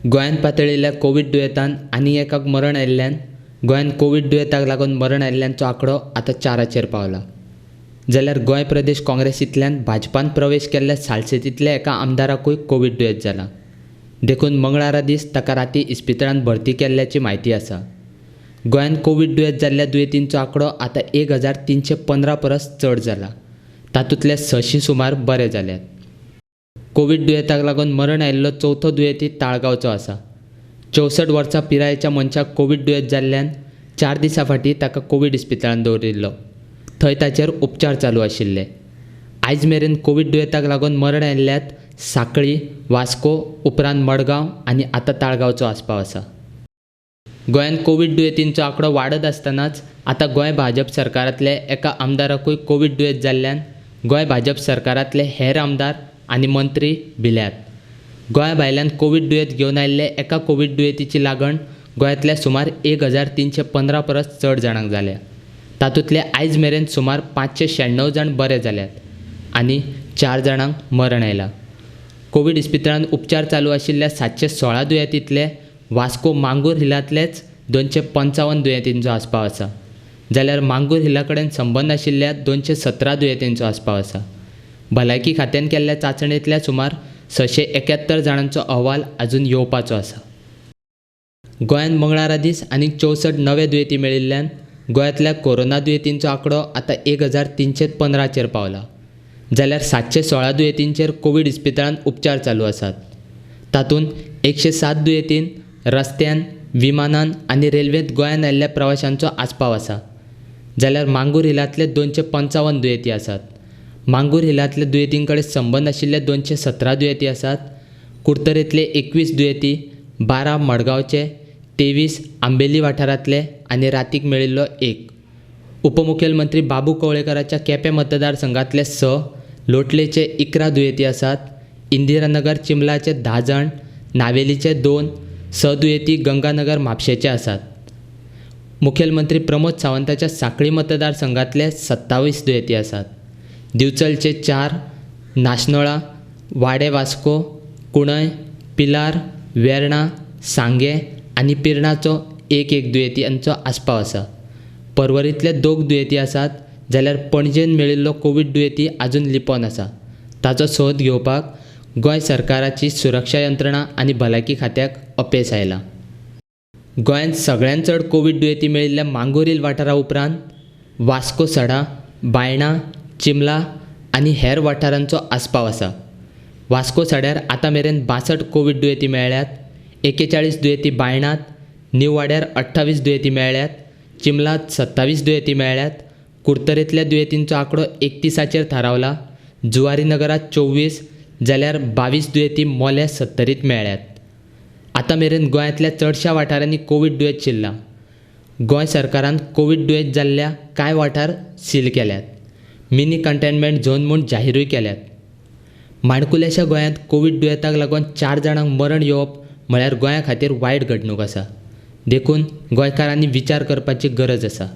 गोंयांत पातळिल्ल्या कोवीड दुयेंतान आनी एकाक मरण आयिल्ल्यान गोंयांत कोवीड दुयेंताक लागून मरण आयिल्ल्यांचो आंकडो आतां 4 पावला. जाल्यार गोंय प्रदेश काँग्रेसींतल्यान भाजपान प्रवेश केल्ल्या सालसेतींतल्या एका आमदाराकूय कोवीड दुयेंत जाला. देखून मंगळारा दीस ताका राती इस्पितळांत भरती केल्ल्याची म्हायती आसा. गोंयांत कोवीड दुयेंत जाल्ल्या दुयेंतींचो आंकडो आतां 1315 परस चड जाला. तातूंतले 600 सुमार बरे जाल्यात. कोवीड दुयेंताक लागून मरण आयिल्लो चवथो दुयेंती ताळगांवचो आसा. 64 वर्सां पिरायेच्या मनशाक कोवीड दुयेंत जाल्ल्यान 4 दिसां फाटीं ताका कोवीड इस्पितळांत दवरिल्लो. थंय ताचेर उपचार चालू आशिल्ले. आयज मेरेन कोवीड दुयेंताक लागून मरण आयिल्ल्यात सांखळी, वास्को, उपरांत मडगांव आनी आतां ताळगांवचो आस्पाव आसा. गोंयांत कोवीड दुयेंतींचो आंकडो वाडत आसतनाच आतां गोंय भाजप सरकारांतले एका आमदाराकूय कोवीड दुयेंत जाल्ल्यान गोंय भाजप सरकारांतले हेर आमदार आनी मंत्री भिल्यात. गोंया भायल्यान कोवीड दुयेंत घेवन आयिल्ले एका कोवीड दुयेंतीची लागण गोंयांतल्या सुमार 1315 परस चड जाणांक जाल्या. तातूंतले आयज मेरेन सुमार 596 जाण बरे जाल्यात आनी 4 जाणांक मरण आयलां. कोवीड इस्पितळांत उपचार चालू आशिल्ल्या 716 दुयेंतींतले वास्को मांगूर हिलांतलेच 255 दुयेंतींचो आस्पाव आसा. जाल्यार मांगूर हिला कडेन संबंद आशिल्ल्या 217 दुयेंतींचो आस्पाव आसा. भलायकी खात्यान केल्ल्या चांचणेंतल्या सुमार 671 जाणांचो अहवाल अजून येवपाचो आसा. गोंयांत मंगळारा दीस आनीक 64 नवे दुयेंती मेळिल्ल्यान गोंयांतल्या कोरोना दुयेंतींचो आंकडो आतां 1315 पावला. जाल्यार 716 दुयेंतींचेर कोवीड इस्पितळांत उपचार चालू आसात. तातूंत 107 दुयेंतीन रस्त्यान, विमानान आनी रेल्वेंत गोंयांत आयिल्ल्या प्रवाशांचो आस्पाव आसा. जाल्यार मांगूर हिलांतले 255 दुयेंती आसात. मांगूर हिलांतल्या दुयेंतीं कडेन संबंद आशिल्ले 217 दुयेंती आसात. कुडतरेंतले 21 दुयेंती, 12 मडगांवचे, 23 आंबेली वाठारांतले आनी रातीक मेळिल्लो 1. उपमुखेलमंत्री बाबू कवळेकराच्या केपें मतदारसंघांतले 6, लोटलेचे 11 दुयेंती आसात. इंदिरानगर चिंबलाचे 10 जाण, नावेलीचे 2, 6 दुयेंती गंगानगर म्हापशेचे आसात. मुखेलमंत्री प्रमोद सावंताच्या सांखळी मतदारसंघांतले 27 दुयेंती आसात. दिवचलचे 4, नाशनोळा, वाडे वास्को, कुणय, पिलार, वेर्णा, सांगें आनी पिर्णाचो 1-1 दुयेंतींचो आस्पाव आसा. पर्वरींतले 2 दुयेंती आसात. जाल्यार पणजेन मेळिल्लो कोवीड दुयेंती आजून लिपोन आसा. ताचो सोद घेवपाक गोंय सरकाराची सुरक्षा यंत्रणा आनी भलायकी खात्याक अपेस आयलां. गोंयांत सगळ्यांत चड कोवीड दुयेंती मेळिल्ल्या मांगूर हिल वाठारा उपरांत वास्को सडा, बायणा, चिंबला आनी हेर वाठारांचो आस्पाव आसा. वास्को सड्यार आतां मेरेन 62 कोवीड दुयेंती मेळ्ळ्यात. 41 दुयेंती बायणात, न्यू वाड्यार 28 दुयेंती मेळ्ळ्यात, चिंबलांत 27 दुयेंती मेळ्ळ्यात. कुडतरेंतल्या दुयेंतींचो आंकडो 31 थारावला. जुवारी नगरांत 24 जाल्यार 22 दुयेंती मोले 70 मेळ्ळ्यात. आतां मेरेन गोंयांतल्या चडश्या वाठारांनी कोवीड दुयेंत शिरलां. गोंय सरकारान कोवीड दुयेंत जाल्ल्या कांय वाठार सील केल्यात. मिनी कंटेनमेंट झोन म्हूण जाहीरूय केल्यात. माणकुल्याशा गोंयांत कोवीड दुयेंताक लागून 4 जाणांक मरण येवप म्हळ्यार गोंया खातीर वायट घडणूक आसा. देखून गोंयकारांनी विचार करपाची गरज आसा.